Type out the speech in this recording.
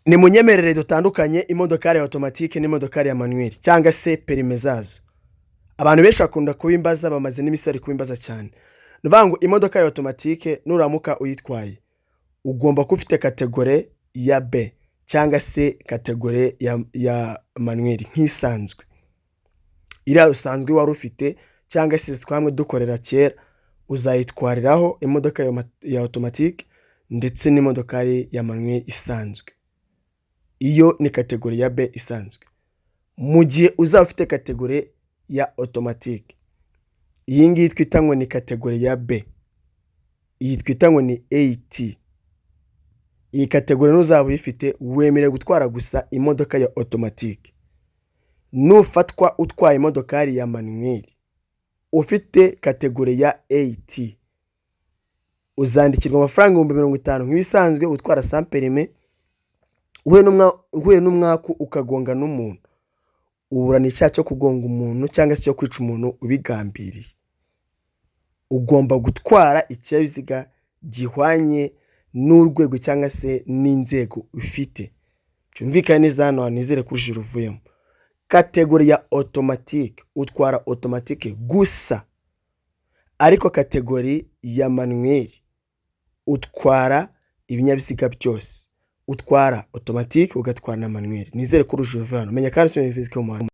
Ni munyemerere dutandukanye imodokari ya automatique n'imodokari ya manuel cyangwa se permis zazo. Abantu benshi bakunda kubimbaza, bamaze n'iminsi bari kubimbaza cyane. Ni ukuvuga ngo imodoka ya automatique nuramuka uyitwaye, ugomba kuba ufite catégorie ya B cyangwa se catégorie ya manuel nk'isanzwe. Iriya usanzwe wari ufite cyangwa se twamwe dukorera kera, uzayitwariraho imodoka ya automatique ndetse n'imodokari ya manuel isanzwe. Iyo ni catégorie ya B isanzwe. Mu gihe uzaba ufite catégorie ya automatique, iyi ngiyi twita ngo ni catégorie ya B, iyi twita ngo ni AT, iyi catégorie nuzaba uyifite wemerewe gutwara gusa imodoka ya automatique. Nufatwa utwaye imodokari ya manuel ufite catégorie ya AT, uzandikirwa amafaranga 50,000 nk'ibisanzwe gutwara sans permis. Uhuye n'umwaku ukagonga n'umuntu, uburana icyaha cyo kugonga umuntu cyangwa se cyo kwica umuntu ubigambiriye. Ugomba gutwara ikinyabiziga gihwanye n'urwego cyangwa se n'inzego ufite. Byumvikane neza hano hantu, nizere ko urujijo ruvuyemo. Catégorie ya automatique utwara automatique gusa, ariko catégorie ya manuel utwara ibinyabiziga byose. Utwara automatique, ugatwara na manuel. Nizere ko urujijo ruvuye hano. Menya kandi usome mu muhanda.